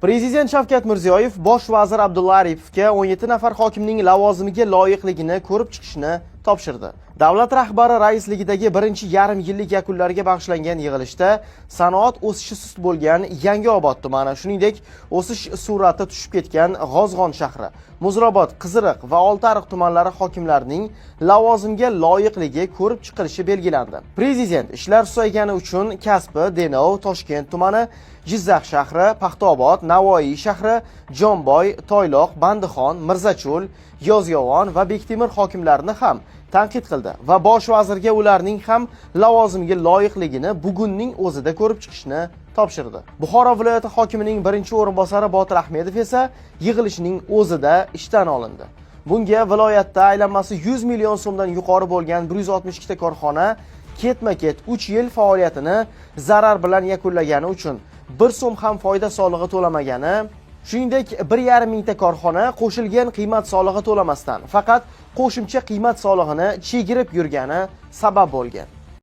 Prezident Shavkat Mirziyoyev bosh vazir Abdulla Aripovga 17 nafar hokimning lavozimiga loyiqligini ko'rib chiqishni topshirdi. Davlat rahbari raisligidagi birinchi yarim yillik yakunlariga bag'ishlangan yig'ilishda sanoat o'sishi sust bo'lgan Yangiobod tumani, shuningdek, o'sish sur'ati tushib ketgan G'ozg'on shahri, Muzrabot, Qiziriq va Oltiariq tumanlari hokimlarining lavozimga loyiqligi ko'rib chiqilishi belgilandi. Prezident ishlar susaygani uchun Kasbi, Denov, Toshkent tumani, Jizzax shahri, Paxtaobod, Navoiy shahri, Jomboy, Toyloq, Bandixon, Mirzacho'l, Yozyovon va Bektemir hokimlarini ham tanqid qildi va bosh vazirga ularning ham lavozimga loyiqligini bugunning o'zida ko'rib chiqishni topshirdi. Buxoro viloyati hokimining birinchi o'rinbosari Botir Ahmedov esa yig'ilishning o'zida ishdan olindi. Bunga viloyatda aylanmasi 100 million so'mdan yuqori bo'lgan 162 ta korxona ketma-ket 3 yil faoliyatini zarar bilan yakunlagani uchun 1 so'm ham foyda solig'i to'lamagani, shuningdek, 1,5 mingta korxona qo'shilgan qiymat solig'i to'lamasdan faqat qo'shimcha qiymat solig'ini chegirib yurgani sabab bo'lgan.